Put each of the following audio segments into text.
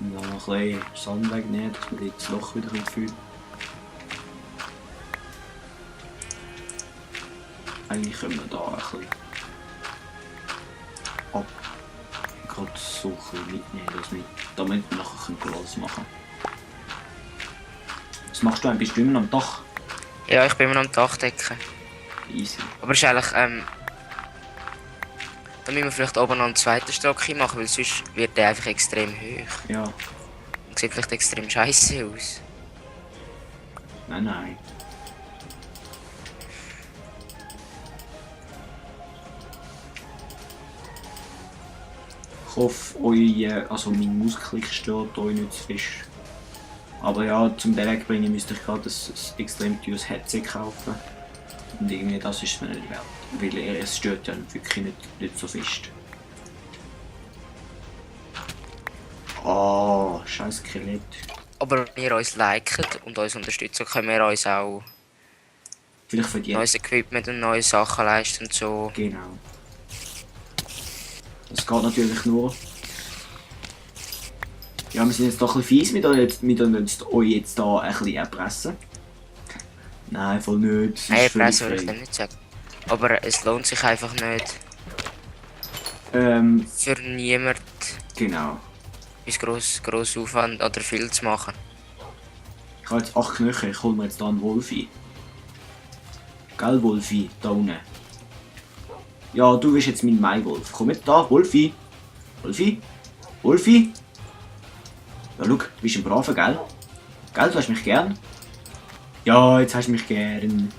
Und dann noch ein bisschen Sand wegnehmen, dass man das Loch wieder fühlt. Eigentlich können wir da ein bisschen ab. Gerade so ein bisschen mitnehmen, damit wir nachher Glas machen können. Was machst du eigentlich? Bist du immer am Dach? Ja, ich bin immer am Dachdecken. Easy. Aber es ist eigentlich, da müssen wir vielleicht oben noch einen zweiten Stock machen, weil sonst wird der einfach extrem hoch. Ja. Und sieht vielleicht extrem scheiße aus. Nein, nein. Ich hoffe, mein Mausklick stört euch nicht zu fest. Aber ja, zum den wegbringen müsste ich gerade ein extrem teures Headset kaufen. Und irgendwie das ist es mir nicht wert. Weil es stört ja wirklich nicht so fest. Oh, scheiß Skelett. Aber wenn ihr uns liket und uns unterstützt, können wir uns auch Vielleicht verdient. neues Equipment und neue Sachen leisten und so. Genau. Das geht natürlich nur. Ja, wir sind jetzt doch ein bisschen fies mit euch jetzt da ein bisschen erpressen. Nein, voll nicht. Nein, Presse würde ich dann nicht sagen. Aber es lohnt sich einfach nicht. Für niemand Genau. bis gross Aufwand oder viel zu machen. Ich habe jetzt 8 Knöchel, ich hole mir jetzt da einen Wolfi. Gell, Wolfi, da unten. Ja, du bist jetzt mein Maiwolf. Komm jetzt da, Wolfi. Wolfi? Wolfi? Ja, schau, du bist ein Braver, gell? Gell, du hast mich gern? Ja, jetzt hast du mich gern.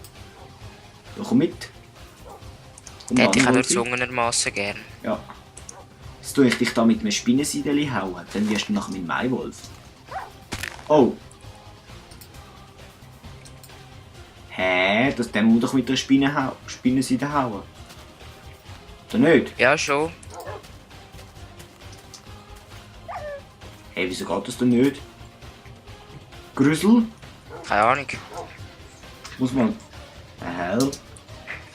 Ja, komm mit. Komm Den hätte ich auch nur Wolfi. gezwungenermassen gern. Ja. Jetzt tue ich dich da mit einem Spinnenseideli hauen, dann wirst du nach mein Maiwolf. Oh. Hä? Den muss doch mit einer Spinnenseide hauen. Oder nicht? Ja, schon. Hey, wieso geht das denn nicht? Grüssel? Keine Ahnung. Muss man. Help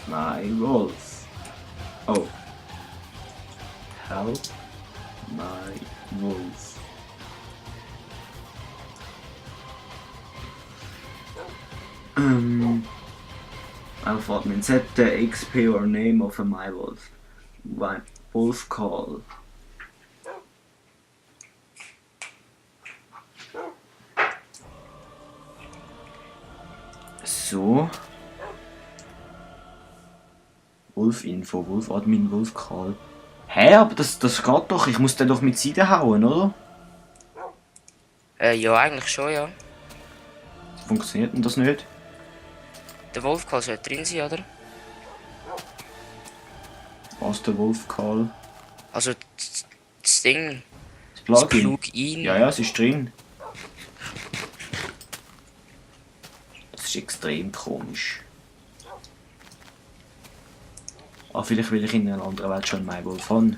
my wolf. Oh. Help my wolf. Einfach man set the XP or name of a my wolf. Wolf call. So. Wolf-Info, Wolf-Admin, Wolf-Call. Hä, aber das geht doch. Ich muss den doch mit Seide hauen, oder? Ja, eigentlich schon, ja. Funktioniert denn das nicht? Der Wolfcall sollte drin sein, oder? Was der Wolf-Call? Also das Ding, Das das Plugin? Plugin. Ja, ja, es ist drin. Das ist extrem komisch. Ah, vielleicht will ich in einer anderen Welt schon My Wolf haben.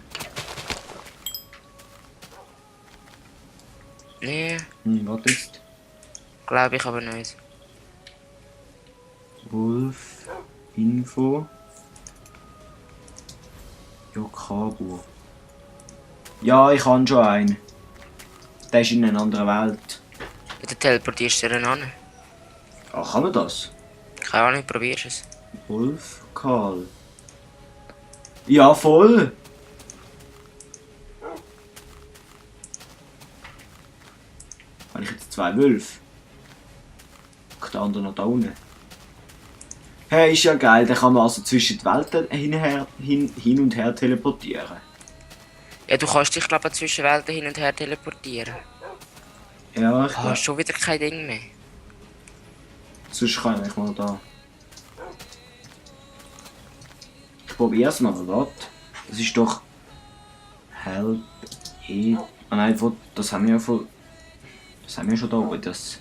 Nee, Warte jetzt. glaube ich aber nicht. Wolf Info Yokabu. Ja, ich habe schon einen. Der ist in einer anderen Welt. Ja, dann teleportierst du den an. Ah, kann man das? Keine Ahnung, probierst es. Wolf Call. Ja, voll! Habe ich jetzt 2 Wölfe? Der andere noch da unten. Hey, ist ja geil, dann kann man also zwischen die Welten hin und her teleportieren. Ja, du kannst dich, glaube ich, zwischen Welten hin und her teleportieren. Ja, ich Ah, glaube. schon wieder kein Ding mehr. Sonst kann ich mal da. Ich probiere es mal, warte. Das ist doch. Help E. Ah nein, das haben wir ja voll. Das haben wir schon da oben. Das.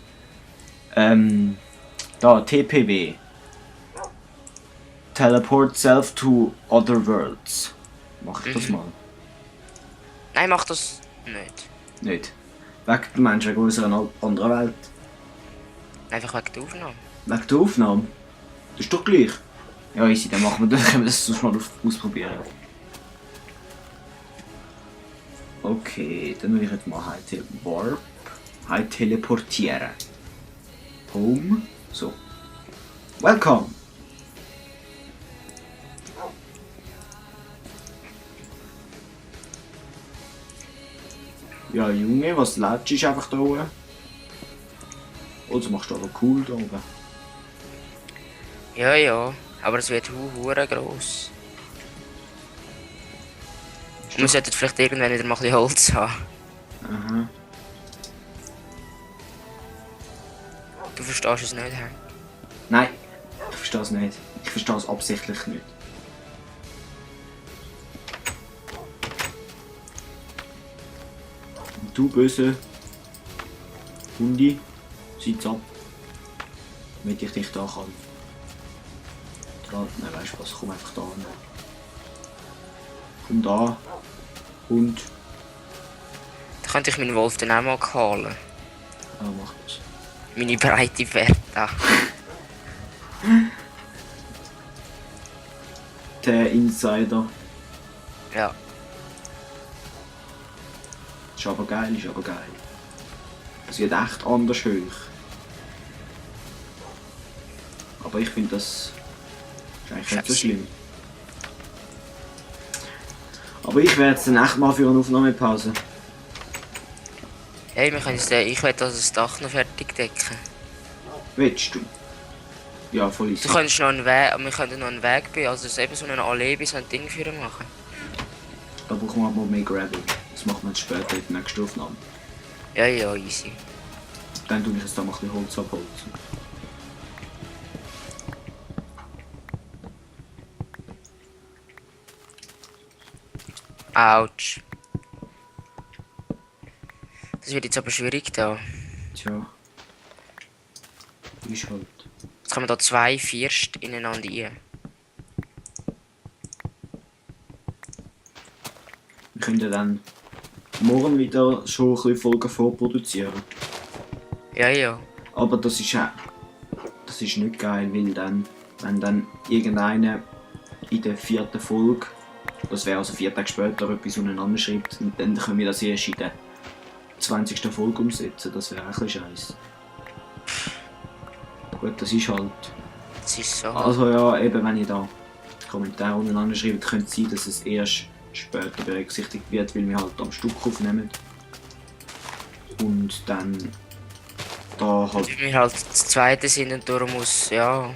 Da, TPW. Teleport self to other worlds. Mach ich das mal? Nein, mach das nicht. Nicht. Wegen der Menschen aus einer anderen Welt. Einfach wegen der Aufnahme. Wegen der Aufnahme. Das ist doch gleich. Ja, easy, dann machen wir das, können wir das sonst mal ausprobieren. Okay, dann will ich jetzt mal Warp. Teleportieren. Home. So. Welcome! Ja, Junge, was lädst du einfach da oben? Also machst du aber cool da oben. Ja, ja. Aber es wird hure gross. Wir sollten vielleicht irgendwann wieder mal ein bisschen Holz haben. Aha. Du verstehst es nicht, hä? Nein, ich verstehe es nicht. Ich verstehe es absichtlich nicht. Und du böse Hundi, sitz ab. Damit ich dich da kann. Nein, weißt du was, komm einfach da hin. Komm da. Und. Da könnte ich meinen Wolf dann auch mal kahlen. Ah, mach das. Meine breite Bertha. Der Insider. Ja. Ist aber geil, ist aber geil. Es wird echt anders hoch. Aber ich finde das ist eigentlich nicht so schlimm. Aber ich werde jetzt dann echt mal für eine Aufnahmepause. Hey, wir können jetzt, ich will das Dach noch fertig decken. Willst du? Ja, voll easy. Du könntest noch einen Weg, wir könnten noch einen Weg bauen, also eben so eine Allee bis ein Ding für machen. Da brauchen wir aber mehr Gravel. Das machen wir jetzt später in der nächsten Aufnahme. Ja, ja, easy. Dann tue ich jetzt da mal ein bisschen Holz abholzen. Autsch. Das wird jetzt aber schwierig da. Tja. Ist halt. Jetzt kommen da zwei First ineinander rein. Wir können ja dann morgen wieder schon ein bisschen Folgen vorproduzieren. Ja, ja. Aber das ist nicht geil, weil dann, wenn dann irgendeiner in der 4. Folge, das wäre also 4 Tage später, etwas untereinander schreibt, und dann können wir das erst in der 20. Folge umsetzen. Das wäre ein bisschen scheiße. Gut, das ist halt. Das ist so. Also ja, eben wenn ihr da Kommentare untereinander schreibt, könnte es sein, dass es erst später berücksichtigt wird, weil wir halt am Stück aufnehmen. Und dann da halt. Weil wir halt das zweite sind und darum muss, ja.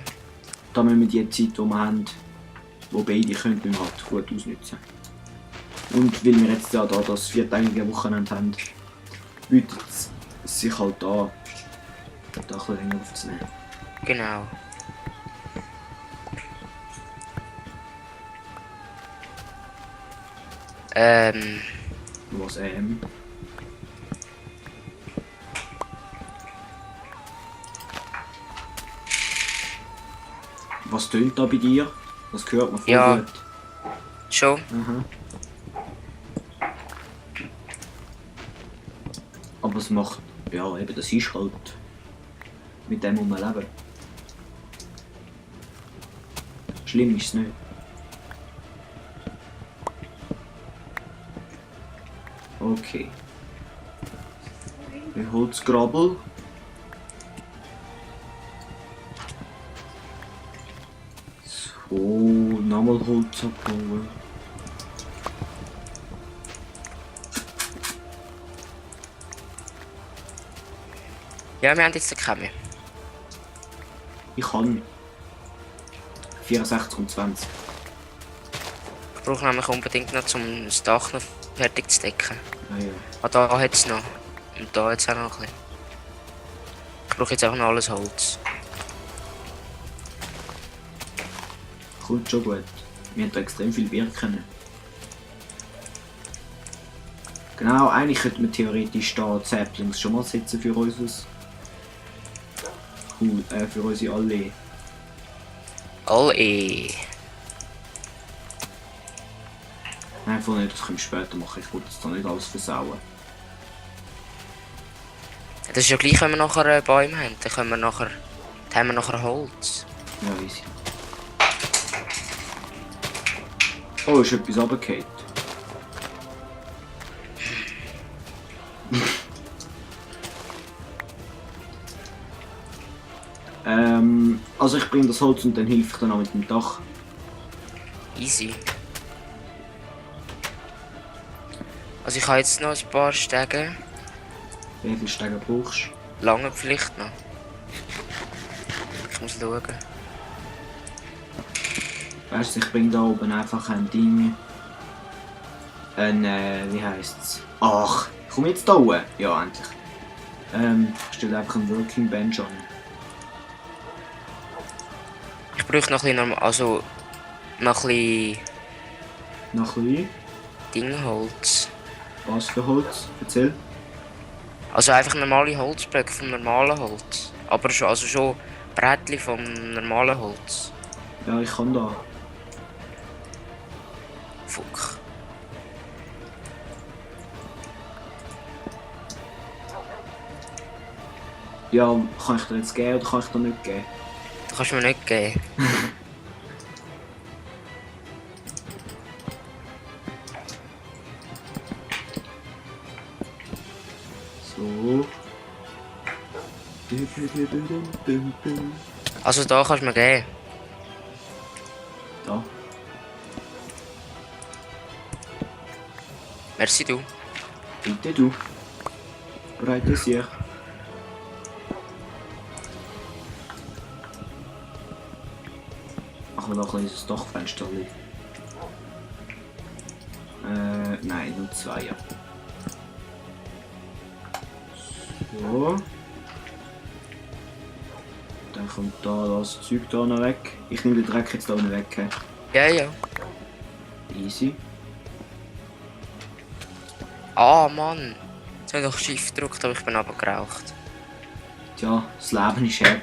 Da müssen wir die Zeit, die wir haben, wo beide können, wir halt gut ausnutzen. Und weil wir jetzt ja da das 4-tägige Wochenende haben, bietet es sich halt da ein bisschen länger aufzunehmen. Genau. Was Was tönt da bei dir? Das hört man voll Ja. gut. Schon. Aha. Aber es macht, ja eben, das ist halt, mit dem muss man leben. Schlimm ist es nicht. Okay. Holzgrabel. So, nochmal Holz abholen. Ja, wir haben jetzt keine mehr. Ich kann 64 und 20. Ich brauche nämlich unbedingt noch, um das Dach noch fertig zu decken. Ah ja. Ah, da hat es noch. Und da hat es auch noch ein bisschen. Ich brauche jetzt einfach noch alles Holz. Kommt schon gut. Wir haben da extrem viel Birken. Genau, eigentlich könnte man theoretisch da Saplings schon mal setzen für unseres für unsere Allee. Allee. Einfach nicht, das können wir später machen. Ich wollte jetzt da nicht alles versauen. Das ist ja gleich, wenn wir nachher Bäume haben. Dann können wir nachher, dann haben wir nachher Holz. Ja, easy. Oh, ist etwas runtergefallen. Also ich bringe das Holz und dann hilfe ich dann auch mit dem Dach. Easy. Also ich habe jetzt noch ein paar Stege. Wie viele Stege brauchst du? Lange vielleicht noch. Ich muss schauen. Weißt du, ich bringe da oben einfach ein Ding. Wie heisst's? Ach, komm jetzt da oben. Ja, endlich. Ich stelle einfach ein Working Bench an. Ich bräuchte noch ein bisschen, also noch ein bisschen Noch ein bisschen. Dingholz. Was für Holz? Erzähl. Also einfach normale Holzblöcke vom normalen Holz. Aber schon, also schon Brettchen vom normalen Holz. Ja, ich kann da. Fuck. Ja, kann ich dir jetzt geben oder kann ich dir nicht geben? Das kannst du mir nicht geben. So. Also da kannst du mir geben. Da. Merci du. Bitte du. Breite sich. Machen wir noch ein kleines Dachfenster. Nein, nur 2. Ja. So. Dann kommt da das Zeug da noch weg. Ich nehme den Dreck jetzt da unten weg. Ja, ja. Easy. Ah, Mann. Jetzt habe ich doch Shift gedrückt, aber ich bin abgeraucht. Tja, das Leben ist hart.